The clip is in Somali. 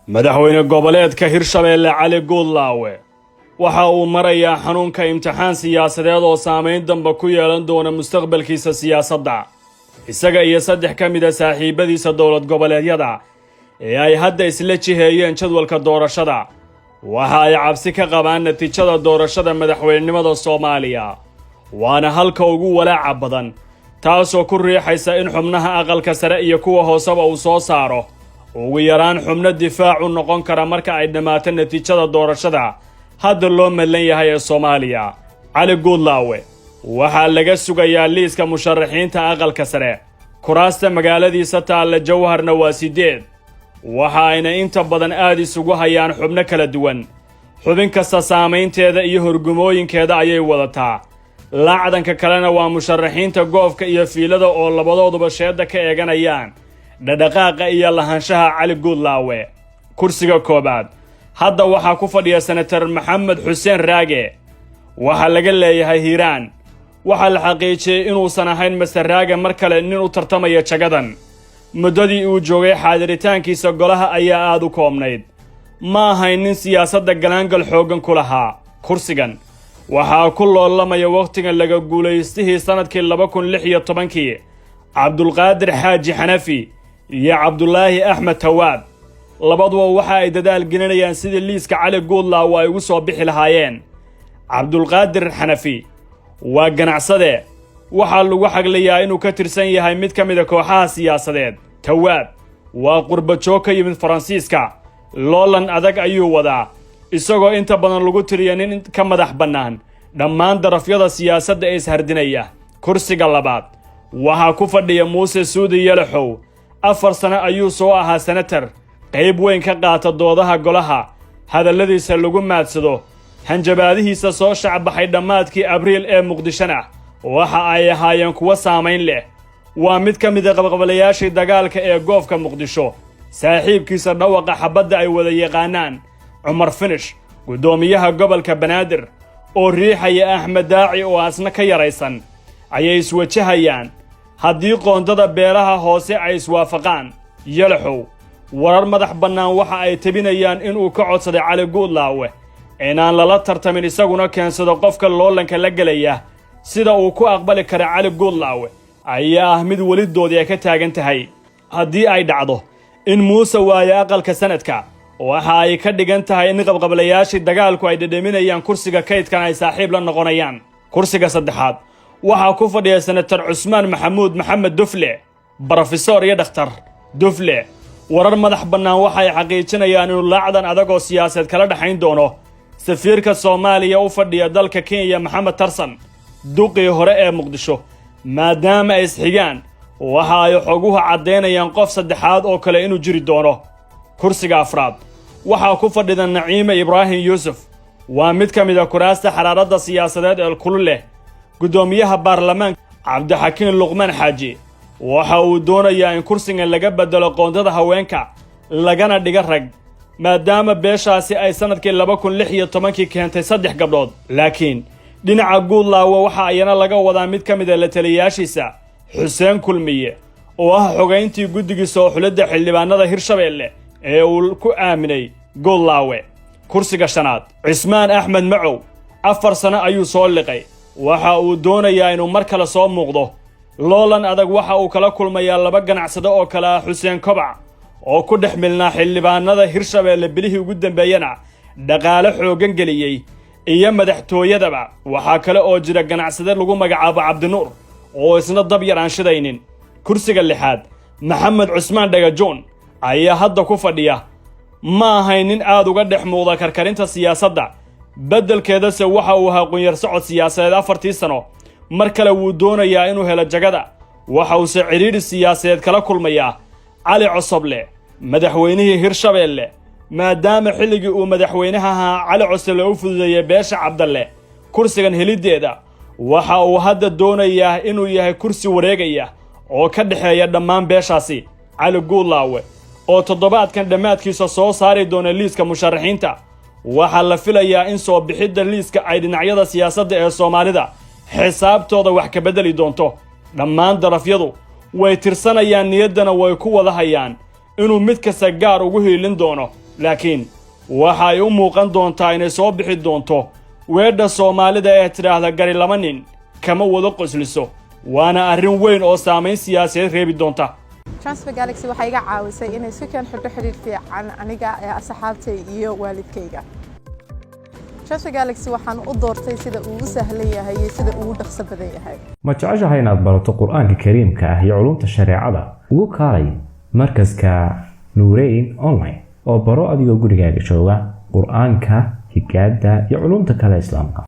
Madaxweyne goboleedka Hirshabeelle Cali Guudlaawe waxa uu marayaa xanuunka imtixaan siyaasadeed oo saamayn damba ku yeelan doona mustaqbalkiisa siyaasadda. Isaga iyo saddex ka mid a saaxiibadiisa dowlad goboleedyada ee ay hadda isla jiheeyeen jadwalka doorashada waxa ay cabsi ka qabaan natiijada doorashada madaxweynenimada Soomaaliya, waana halka ugu walaaca badan, taasoo ku riixaysa in xubnaha aqalka sare iyo kuwa hooseba uu soo saaro ugu yaraan xubno difaacu noqon kara marka ay dhammaato natiijada doorashada hadda loo madlan yahay ee Soomaaliya. Cali Guudlaawe waxaa laga sugayaa liiska musharaxiinta aqalka sare. Kuraasta magaaladiisa taalla Jawharna waa siddeed, waxa ayna inta badan aad isugu hayaan xubno kala duwan. Xubin kasta saamaynteeda iyo horgumooyinkeeda ayay wadataa. Laacdanka kalena waa musharaxiinta goofka iyo fiilada oo labadooduba sheedda ka eeganayaan dhadhaqaaqa iyo lahaanshaha Cali Guudlaawe. Kursiga koowaad hadda waxaa ku fadhiya Senator Maxamed Xuseen Raage. Waxaa laga leeyahay Hiiraan. Waxaa la xaqiijiyey inuusan ahayn Mister Raage mar kale nin u tartamaya jagadan. Muddadii uu joogay xaadiritaankiisa golaha ayaa aad u koobnayd. Ma ahayn nin siyaasadda galaangal xooggan ku lahaa. Kursigan waxaa ku loolamaya wakhtigan laga guulaystihii sannadkii 2016-kii, Cabdulqaadir Xaaji Xanafi iyo Cabdulaahi Axmed Tawaab. Labaduba waxa ay dadaal gelinayaan sidii liiska Cali Guudlaawo ay ugu soo bixi lahaayeen. Cabdulqaadir Xanafi waa ganacsade. Waxaa lagu xaglayaa inuu ka tirsan yahay mid ka mida kooxaha siyaasadeed. Tawaab waa qurbajoog ka yimid Faransiiska. Loolan adag ayuu wadaa, isagoo inta badan lagu tiriya nin ka madax bannaan dhammaan darafyada siyaasadda ee ishardinaya. Kursiga labaad waxaa ku fadhiya Muuse Suudi Yalaxow. 4 sano ayuu soo ahaa senatar qayb weyn ka qaata doodaha golaha, hadalladiisa lagu maadsado. Hanjabaadihiisa soo shacbaxay dhammaadkii Abriil ee Muqdishona waxa ay ahaayeen kuwo saamayn leh. Waa mid ka mid a qabqablayaashii dagaalka ee goofka Muqdisho. Saaxiibkiisa dhawaqa xabadda ay wada yaqaanaan, Cumar Finish, guddoomiyaha gobolka Banaadir, oo riixaya Axmed Daaci oo asna ka yaraysan, ayay iswajahayaan haddii qoondada beelaha hoose ay iswaafaqaan. Yalaxow, warar madax bannaan waxa ay tebinayaan inuu ka codsaday Cali Guudlaawe inaan lala tartamin, isaguna keensado qofka loolanka la gelaya. Sida uu ku aqbali kara Cali Guudlaawe ayaa ah mid welidoodii ay ka taagan tahay. Haddii ay dhacdo in Muuse waayo aqalka sanadka, waxa ay ka dhigan tahay in qabqablayaashii dagaalku ay dhedheminayaan kursiga kaydkan ay saaxiib la noqonayaan. Kursiga saddexaad waxaa ku fadhiya Senator Cusmaan Maxamuud Maxamed Dufle, brofesor iyo dhakhtar. Dufle, warar madax bannaan waxay xaqiijinayaan inuu laacdan adagoo siyaaseed kala dhexayn doono safiirka Soomaaliya u fadhiya dalka Kenya, Maxamed Tarsan, duqii hore ee Muqdisho. Maadaama ay isxigaan, waxa ay xoguhu caddaynayaan qof saddexaad oo kale inuu jiri doono. Kursiga afraad waxaa ku fadhida Naciime Ibraahim Yuusuf. Waa mid ka mid a kuraasta xaraaradda siyaasadeed ee kulu leh. Guddoomiyaha baarlamaanka Cabdixakiin Luqmaan Xaaji waxa uu doonayaa in kursigan laga beddelo qoondada haweenka, lagana dhiga rag, maadaama beeshaasi ay sannadkii 2016-kii keentay saddex gabdhood. Laakiin dhinaca Guudlaawe waxa ayana laga wadaa mid ka mid a la taliyayaashiisa, Xuseen Kulmiye, oo ah xogayntii guddigii soo xulidda xildhibaanada Hirshabeelle ee uu ku aaminay Guudlaawe. Kursiga shanaad, Cismaan Axmed Macow, 4 sano ayuu soo liqay. Waxa uu doonayaa inuu mar kale soo muuqdo. Loolan adag waxa uu kala kulmayaa laba ganacsado oo kale ah Xuseen Kobac, oo ku dhex milnaa xildhibaanada Hirshabeelle, bilihii ugu dambeeyena dhaqaale xooggan geliyey iyo madaxtooyadaba. Waxaa kale oo jira ganacsade lagu magacaabo Cabdinuur oo isna dab yar aan shidaynin. Kursiga lixaad, Maxamed Cusmaan Dhagajoon ayaa hadda ku fadhiya. Ma ahayn nin aad uga dhex muuqda karkarinta siyaasadda, beddelkeedase waxa uu ahaa qunyar socod siyaasadeed afartii sano. Mar kale wuu doonayaa inuu helo jagada, waxa uuse cidhiidhi siyaasadeed kala kulmayaa Cali Cosoble, madaxweynihii Hirshabeelle, maadaama xilligii uu madaxweynaha ahaa Cali Cosoble u fududeeyey beesha Cabdalle kursigan heliddeeda. Waxa uu hadda doonayaa inuu yahay kursi wareegaya oo ka dhexeeya dhammaan beeshaasi. Cali Guudlaawe oo toddobaadkan dhammaadkiisa soo saari doona liiska musharaxiinta, waxaa la filayaa in soo bixidda liiska ay dhinacyada siyaasadda ee Soomaalida xisaabtooda wax ka beddeli doonto. Dhammaan darafyadu way tirsanayaan, niyaddana way ku wada hayaan inuu mid kasta gaar ugu hiilin doono. Laakiin waxa ay u muuqan doontaa inay soo bixi doonto weedha Soomaalida ee tidhaahda "Gari laba nin kama wado qosliso", waana arrin weyn oo saamayn siyaasadeed reebi doonta. Transfer Galaxy waxay iga caawisay inay isku keen xidho xidhiir fiican aniga ee asxaabtay iyo waalidkayga. Transfer Galaxy waxaan u doortay sida uu u sahlan yahay iyo sida uu u dhaqso badan yahay. Ma jeceshahay inaad barato Qur-aanka Kariimka ah iyo culumta shareecada? Ugu kaalay markaska Nuureyn Online oo baro adigoo gurigaaga jooga Qur-aanka, higaada iyo culumta kale Islaamka.